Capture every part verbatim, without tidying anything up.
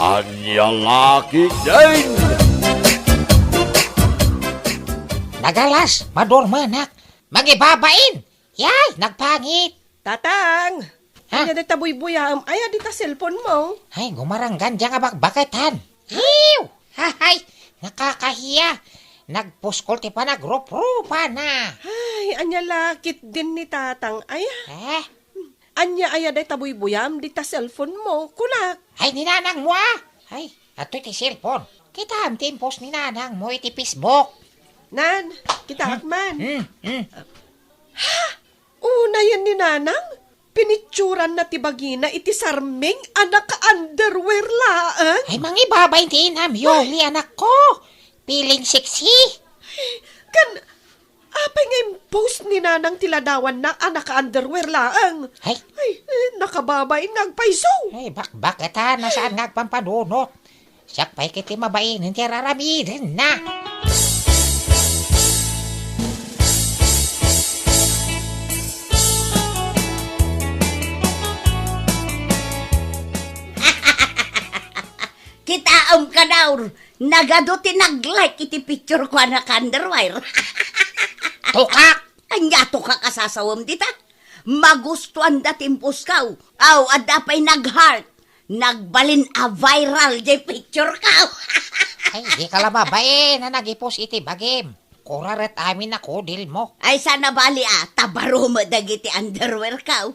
Ania la ketdin? Nagalas, madurmanak, mangibabain. Yay, nagpangit. Tatang! Ha? Ania dayta buybuyaem aya dita cellphone mo? Ay, gumaranggan dia nga bakbaketan. Ew! Hahay! Nakakahiya! Nagpuskol ti panagruprupana. Ay, ania la ketdin ni Tatang aya? Eh? Ania aya dayta buybuyaem dita cellphone mo? Kunak. Ay, ni nanang mo, ah! Ay, adtoy ti cellphone. Kitaem ti impost ni nanang mo iti Facebook. Nan, kitaak man. Hmm, hmm. Unayen ni nanang, pinicturanna ti bagina iti sarming a naka-underwear laeng. Ay, mangibabain ti inam, Yoli, anakko. Feeling sexy. Kan, apay nga impost ni nanang ti ladawanna a naka-underwear laeng? Ay. Ay, eh, nakababain nga agpayso. Ay, bakbaketana saan nga agpampadunot. Siak pay ket ti mabain ti ar-aramidenna. Kitaem, Kanaor, nagadu ti nag-like iti picture ko a naka-underwear. Tukak! Ania tukak a sasawem dita? Magustuanda ti impost ko. Aw, adda pay nag-heart. Nagbalin a viral diay picture ko. Ay, dika la mabain a nag-ipost iti bagim. Kuraret amin a kudil mo. Ay, saan a bali a, ta baro met dagiti underwear ko.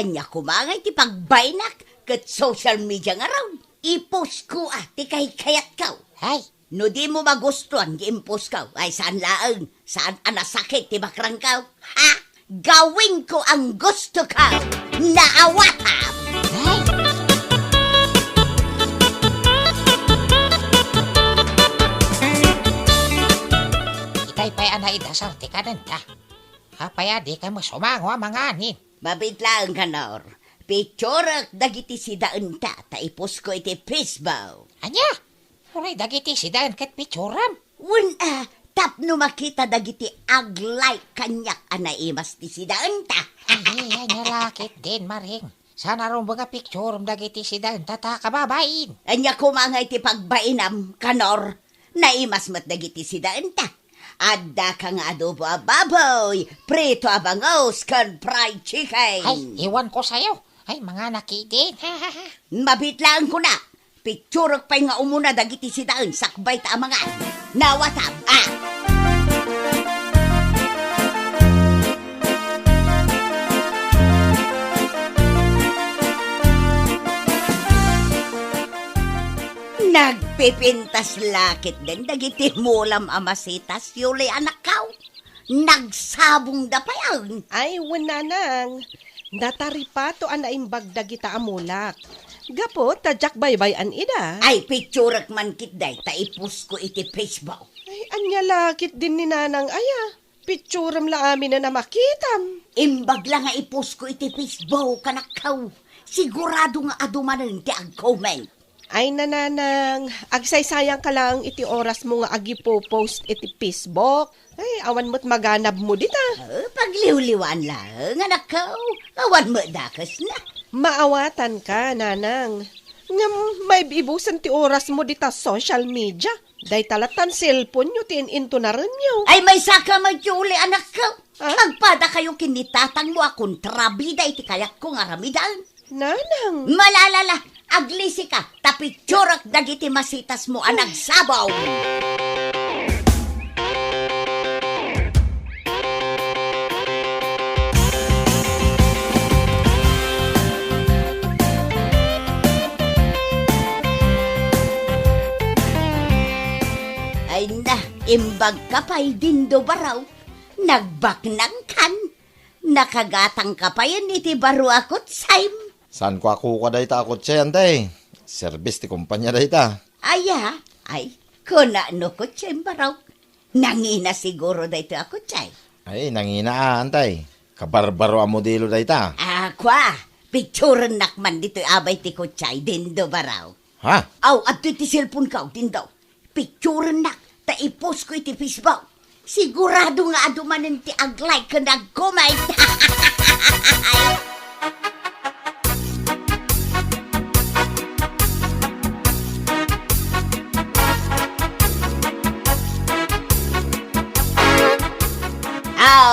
Ania koma ngay ti pagbainak ket social media ngarud? Ipost ko a ti kaykayat ko. Ay, no dimo magustuan nga impost ko, ay saan laeng, saan a nasakit ti bakrang ko. Ha? Gawin ko ang gusto ko. Naawatam! Ay! Itay pay a naidasar ti kanenta. Apay a dika met sumango a manganin? Mabiit laeng, Kanor. Picturek dagiti sidaenta ta ipost ko iti Facebook. Ania? Uray dagiti sidaen ket picturam? Wen a, tapno makita dagiti ag-like kaniak a naimas ti sidaenta. Ay, ania la ketdin, Maring. Saan a rumbeng a picturem dagiti sidaenta ta kababain. Ania koma ngay ti pagbainam, Kanor? Naimas met dagiti sidaenta. Adda ka nga adobo a baboy, prito a bangus, ken fried chicken. Ay, iwan ko sayo. Ay, manganak ketdin. Mabiit laeng kuna. Picturek pay nga umuna dagiti sidaen sakbay ta amangan. Naawatam, a! Nagpipintas la ketdin dagiti mulam a masitas, Yuli, anakko. Nagsabongda payen. Ay, wen, nanang. Nataripato a naimbag dagita a mulak. Gapu ta diak baybay-an ida. Ay, picturek man ketdi ta ipost ko iti Facebook. Ay, ania la ketdin ni nanang aya? Picturem la aminen a makitam. Imbag la nga ipost ko iti Facebook, anakko. Sigurado nga adu manen ti ag-comment. Ay, nanang, agsaysayangka laeng iti orasmo nga agipopost iti Facebook. Ay, awan met maganabmo dita. Ah, pagliwliwaan laeng, anakko. Awan met dakesna. Maawatanka, nanang. Ngem maib-ibusen ti orasmo dita social media. Dayta lattan cellphone-yo ti in-intunarenyo. Ay, maysaka met, Yuli, anakko. Ah? Agpadakayo ken ni tatangmo a kontrabida iti kayatko nga aramiden. Nanang. Malalala, aglisika, ta picturek dagiti masitasmo a nagsabong. Ay na, imbagka pay, Dindo Baraw. Nagbaknangkan. Nakagatangka payen iti baro a kutsem. Saanko a kukua dayta a kutse, anti. Serbis ti kompania dayta. Aya, ay, kuna no kutsem, Baraw. Nangina siguro daytoy a kutse. Ay, nangina, a, anti. Kabarbaro a modelo dayta. A, kua, picturennak man ditoy abay ti kutse, Dindo, Baraw. Ha? Aw, adtoy ti cellphone-ko, Dindo. Picturennak ta ipost ko iti Facebook. Sigurado nga adu manen ti ag-like ken ag-comment.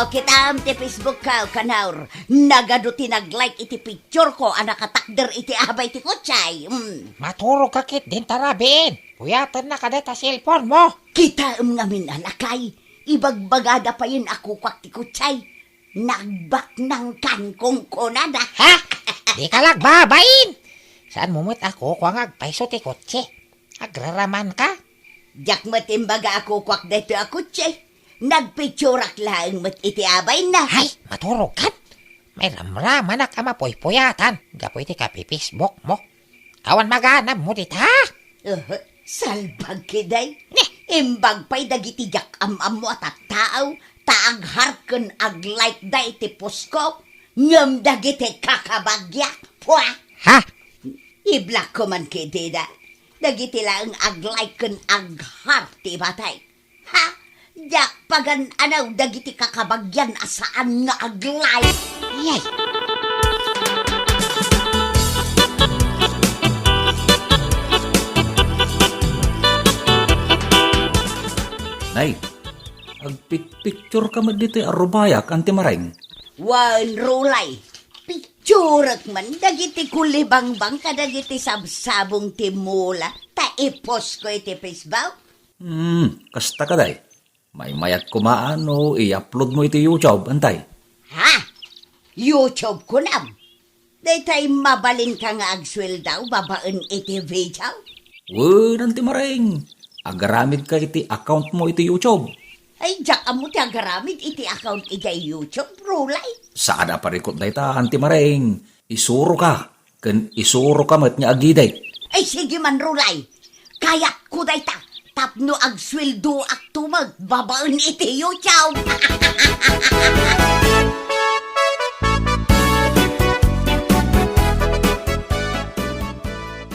Kitaem ti Facebook ko, Kanor. Nagadu ti nag-like iti picture ko a nakatakder iti abay ti kutsay. Mm. Maturog ka ketdin ta rabiin. Puyatenna ka dayta cellphone mo. Kitaem ngamin a lakay. Ibagbagada payen a kukuak ti kutsay. Nagbaknangkan kunkunada. Ha? Dika la agbabain! Saanmo met a kukua nga agpayso ti kotse? Agraraman ka? Diak met imbaga a kukuak daytoy a kotse. Nagpicturak laeng met iti abayna. Ay, maturog kan! May ramramanak a mapuypuyatan gapu iti kapi-Facebook mo. Awan maganabmo dita? Uhu, salbag ketdi. Ne! Imbag pay dagiti diak am-ammo a tattao, ta agheart ken ag-like da iti post ko, ngem dagiti kakabagiak, pua! Ha? I-block ko man ketdida. Dagiti laeng ag-like ken ag-heart ti ibatek. Ha? Diak pagan-anaw dagiti kakabagian a saan nga ag-like. Yay! Nay, agpicture ka met ditoy a rubayak, Auntie Maring. Wen, Rulay, picturek man dagiti kulibangbang kadagiti sabsabong ti mula, ta i-post ko iti Facebook. Hmm, kasta kadi. Maymayat koma no i-upload mo iti YouTube, Auntie. Ha? YouTube kunam? Daytay mabalinka nga agsueldo babaen iti video? Wen, Auntie Maring. Agaramidka iti account mo iti YouTube. Ay, diak ammo ti agaramid iti account idiay YouTube, Rulay. Saan a parikut dayta, Auntie Maring. Isuroka. Ken isuroka met nga agidek. Ay, sige man, Rulay. Kayatko dayta tapno agsueldoakto met babaen iti YouTube.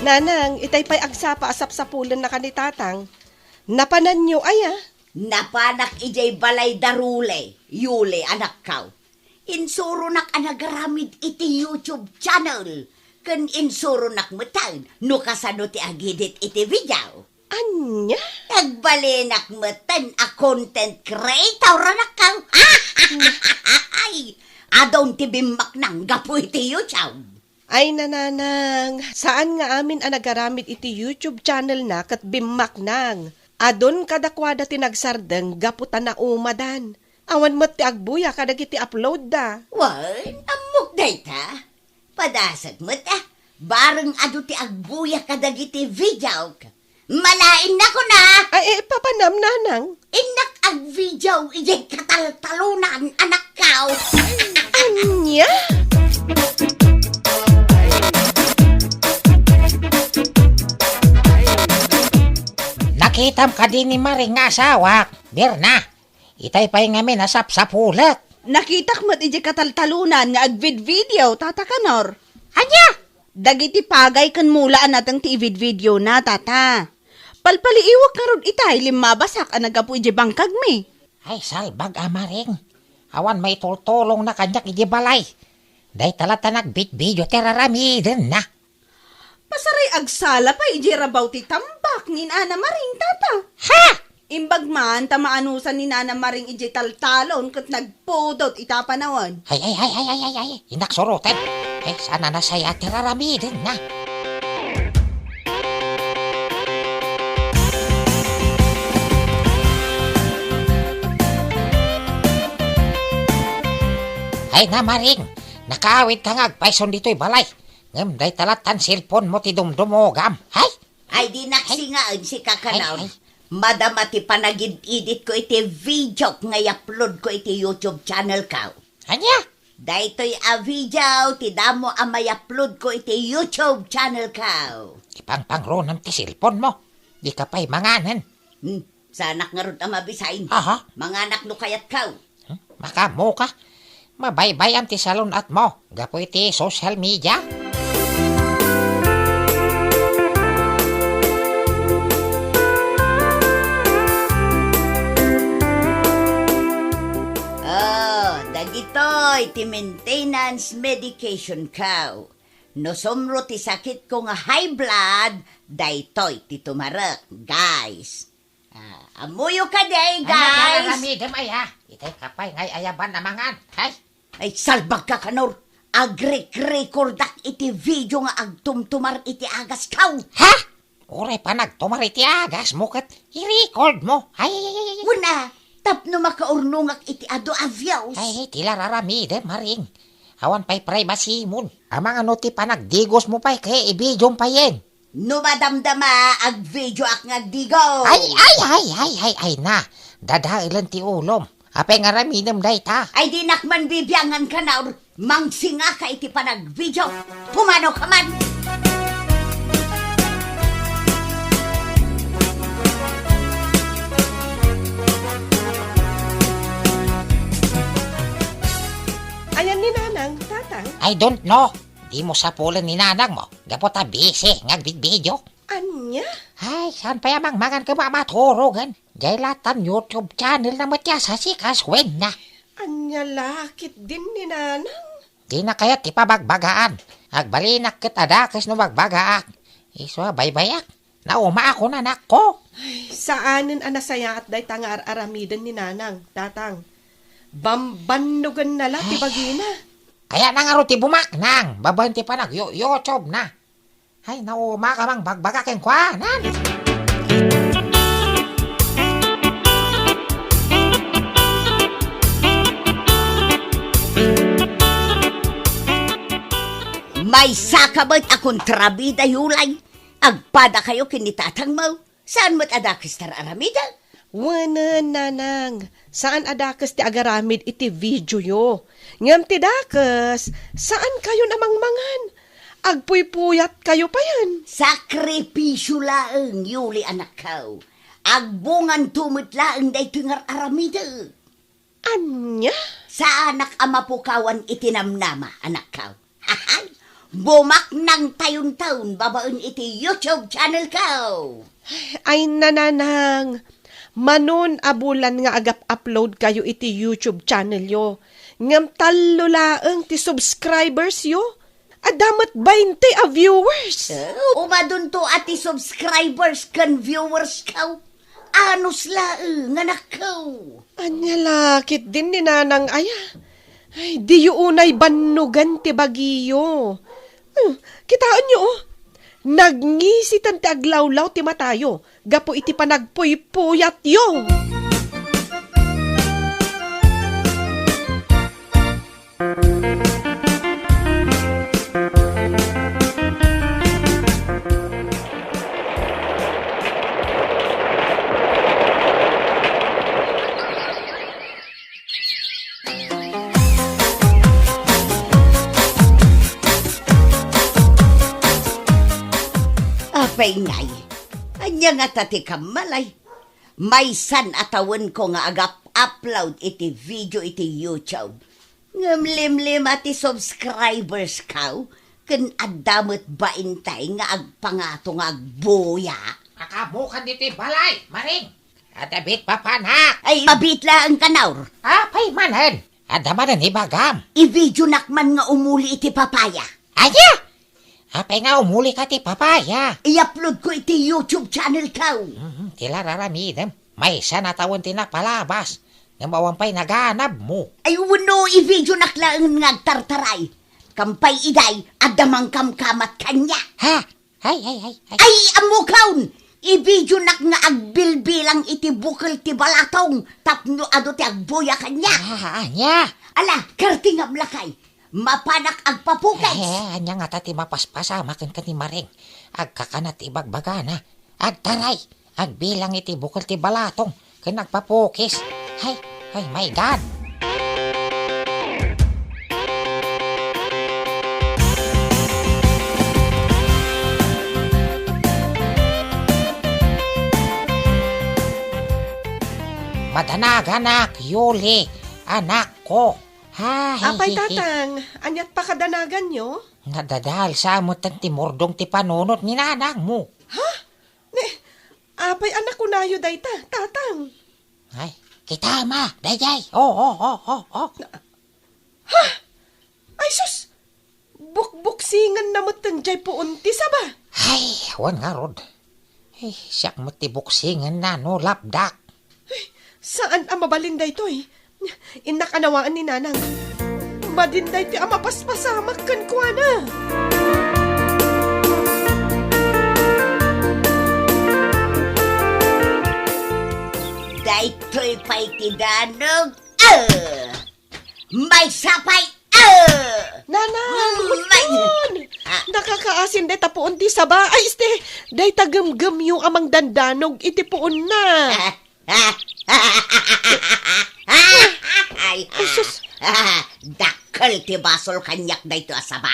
Nanang, itay pay agsapa a sapsapulennaka ni Tatang. Napananyo aya? Napanak idiay balay da Rule, Yule, anakko. Insuronak a nagaramid iti YouTube channel, ken insuronak metten no kasano ti agidit iti video. Ania? Nagbalinak metten a content creator, anakko. Ay, adun ti bimmaknang gapu iti YouTube. Ay, nanang, saan nga amin a nagaramid iti YouTube channel na ket bimmaknang. Adun kadakuada ti nagsardeng gapu ta naumadan. Awan met ti agbuya kadagiti upload da. Wen, ammok dayta. Padasek met, a, bareng adu ti agbuya kadagiti video. Malainna kuna! Ay, eh, papanam, nanang. Innak agvideo idiay kataltalonan, anakko. Ania? Nakitam kadi ni Maring nga asawak, Mirna? Itay pay ngamin a sapsapulek. Nakitak met idiay kataltalonan nga agvidvideo, Tata Kanor. Ania? Dagiti pagay ken mula a nateng ti ividvideona, Tata. Palpaliiwek ngarud itay limmabasak a naggapu idiay bangkagmi. Ay, salbag a Maring. Awan maitultulongna kaniak idiay balay. Dayta latta nagvidvideo ti raramidenna. Pasaray agsala pay idiay rabaw ti tambak ni Nana Maring, Tata. Ha? Imbag man ta maanusan ni Nana Maring idiay taltalon ket nagpudot ita panawen. Ay, ay, ay, ay, ay, ay, ay, innak suroten. Ay, saan a nasaya ti raramidenna. Ay, Nana Maring, nakaawidka nga agpayson ditoy balay. Ngem dayta lattan cellphone mo ti dumdumogam. Hay! Ay, di naksingaen si Kakanaw. Hay, hay. Madama ti panagid-edit ko iti video nga i-upload ko iti YouTube channel ko. Ania? Daytoy a video ti damo a mai-upload ko iti YouTube channel ko. Ipangpangronam ti cellphone mo. Dika pay manganen. Hmm, saanak ngarud a mabisin. Aha. Manganak no kayatko. Hmm? Makaammoka. Mabaybay-am ti salun-atmo gapu iti social media. Oh, dagitoy ti maintenance medication ko. No sumro ti sakitko nga high blood, daytoy ti tumarek, guys. Ah, ammoyo kadi, guys? Ania ti aramidem aya? Itay ka pay nga ay-ayaban a mangan. Hay! Ay, salbagka, Kanor. Agrek-recordak iti video nga agtumtumar iti agaskaw. Ha? Uray panagtumar iti agasmo ket i-record mo. Ay, ay, ay, ay, ay. Wen a, tapno makaurnongak iti adu a views. Ay, ti la aramidem, Maring. Awan pay privacy-mon. Amangan no ti panagdigosmo pay ket i-video-m payen. No madamdama, ag-videoak nga agdigos. Ay, ay, ay, ay, ay, ay na. Dadaelen ti ulom. Apay nga aramidem dayta? Ay, dinak man bibiangan, Kanor. Mangsingaka iti panagvideo. Pumano ka man. Ayan ni Nanang, Tatang? I don't know. Dimo sapulen ni Nanangmo. Gapu ta busy nga agvidvideo. Ania? Ay, saan pay a mangmangan ket mamaturogen? Jay la tan YouTube channel na met ti asasikas wenna. Ania la ketdin ni Nanang? Dina kayat ti pabagbagaan. Agbalinak ket a dakes no bagbagaak. Isu a baybayak. Naumaakon, anakko. Ay, saanen a nasayaat dayta nga ar-aramiden ni Nanang, Tatang. Bambannogenna la ti bagina. Ay. Kayatna ngarud ti bumaknang babaen ti panag-yo-, YouTube na. Ay, nauma ka mangbagbaga kenkuana. Maysa ka met a kontrabida, Yulay. Agpadakayo ken ni tatangmo. Saan met a dakes ti ar-aramida? Wenen, Nanang. Saan a dakes ti agaramid iti videoyo. Ngem ti dakes, saankayon a mangmangan. Agpuypuyatkayo payen. Sakripisio laeng, Yuli, anakko. Agbunganto met laeng daytoy nga ar-aramida. Ania? Saanak a mapukawan iti namnama, anakko. Hahay! Bumaknangtayonton babaen iti YouTube channelko. Ay, Nanang, manon a bulan nga agap-uploadkayo iti YouTube channelyo. Ngem tallo laeng ti subscribersyo. Adda met bainte a viewers. Eh, umadunto a ti subscribers ken viewersko. Anus laeng, anakko. Ania la ketdin ni Nanang aya? Ay, diyo unay bannogen ti bagiyo. Hmm, kitaenyo, oh. Nagngisitan ti aglawlaw ti matayo gapu iti panagpuypuyatyo. Apay ngay, ania ngata ti kammalay? Maysan a tawenko nga agap-upload iti video iti YouTube. Ngem limlima ti subscribersko ken adda met bainte nga agpangato nga agbuya. Kakabukan ditoy balay, Maring. Adda biit papanak. Ay, mabiit laeng, Kanor. Apay manen? Adda manen ibagam. I-videonak man nga umuli iti papaya. Ania? Apay nga umulika ti papaya? I-uploadko iti YouTube channelko. Mhm, ti la ar-aramidem. Maysa a tawen ti napalabas. Ngem awan pay naganabmo. Ay, wenno, i-videonak laeng nga agtartaray. Kampay idiay, adda mangkamkamat kaniak. Ha? Ay, ay, ay, ay. Ay, ammokon! I-videonak nga agbilbilang iti bukel ti balatong tapno adu ti agbuya kaniak. Ah, ania? Ala, kartingam lakay. Mapanak agpapukis. Eh, ania ngata ti mapaspasamak kenka ni Maring? Agkakana ti ibagbagana. Agtaray, agbilang iti bukel ti balatong ken agpapukis. Hay, ay, my God! Madanaganak, Yuli, anakko. Hay, Apay, hi, hi. Tatang, ania't pakadanaganyo? Nadadalsa metten ti murdong ti panunot ni nanangmo. Ha? Ne, apay a nakunayo dayta, Tatang? Ay, kita ma, dayjay. Oh, oh, oh, oh, oh. Ha? Ay, sus! Bukbuksinganna metten jay puon ti saba. Ay, wen ngarud. Ay, siak met ti buksingenna no lapdak. Saan a mabalin daytoy. Innak a nawaan ni Nanang. Madin daytoy a mapaspasamak kenkuana. Daytoy pay ti danog. Ah! Maysa pay. Ah! Nanang, Mm, may- huston! Ah. Nakakaasin dayta puon ti saba. Ay, este, dayta gemgemyo a mangdandanog iti puonna. Ay, Ay, sus. Dakkel ti basol kaniak daytoy a saba.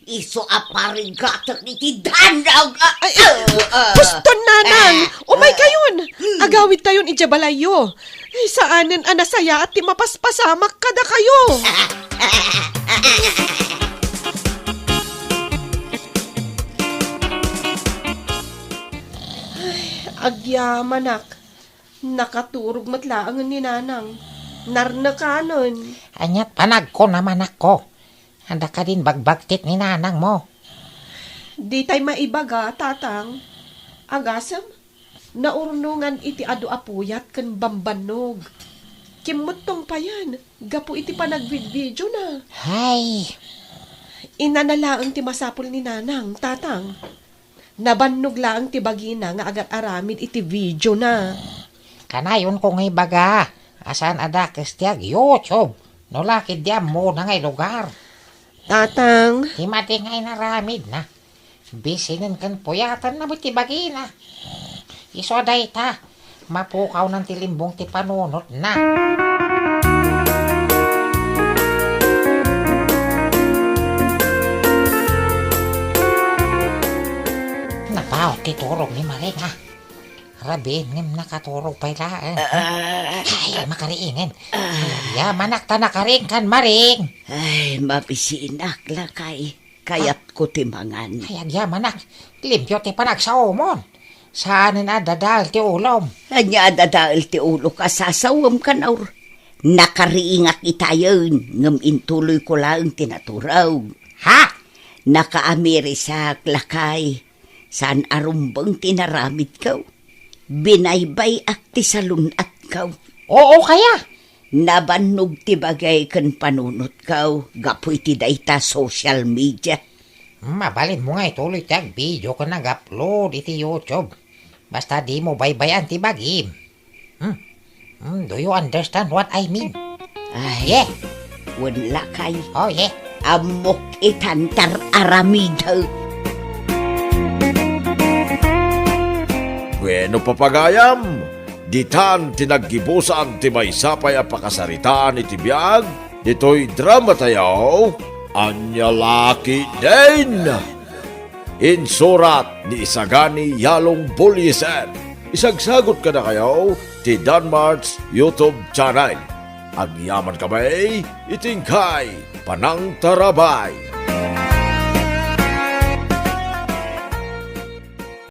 Isu a parigatek iti danog. Ah, Ay, ah, ah, ah. Huston, Nanang! Ah, Umay ah. kayon! Hmm. Agawidtayon idiay balayyo. Ay, saanen a nasayaat ti mapaspasamak kadakayo. Ay, agyamanak. Nakaturog met laengen ni Nanang. Narnekanen. Aniat panagko, namanakko. Adda kadin bagbagtik ni Nanangmo? Ditay maibaga, Tatang. Agasem, naurnongan iti adu a puyat ken bambannog. Kimmuttong payen, gapu iti panagvidvidiona. Hay! Inana laeng ti masapul ni Nanang, Tatang. Nabannog laeng ti bagina nga agar-aramid iti videona. Kanayonko nga ibaga a saan a dakes ti ag-YouTube no la ketdi ammona nga ilugar. Tatang. Ti madi nga inaramidna, bisinen ken puyatenna met ti bagina. Isu a dayta, mapukawnan ti limbong ti panunotna. Napaut ti turog ni Maring, a. Rabiin ngem nakaturog pay laeng. Ah. Ay, makariingen. Ah. Ay, yamanak ta nakaringkan, Maring. Ay, mabisinak, lakay. Kayatko ti mangan. Ay, agyamanak. Limpio ti panagsaomon. Saanen a dadael ti ulom. Ania a dadael ti ulok a sasawem, Kanor? Nakariingak itayen, ngem intuloyko laeng ti naturog. Ha? Nakaamirisak, lakay. Saan a rumbeng ti naramidko. Binaybay-ak ti salun-atko. Oo, kaya? Nabannog ti bagay ken panunotko gapu iti dayta social media. Hmm, mabalinmo nga ituloy ti agvideo ken ag-upload iti YouTube. Basta dimo baybay-an ti bagim. Hmm? Hmm, do you understand what I mean? Ay, Yeah. Wen, lakay. Oh, yeah. Ammok itan ti ar-aramidek. Bueno, papagayam, ditan ti naggibusan ti maysa pay a pakasaritaan iti biag ditoy dramatayo, Ania La Ketdin. Insurat ni Isagani Yalong Buliesen. Isagsagut kadakayo ti Danmart's YouTube channel. Agyaman kami iti inkay panangtarabay.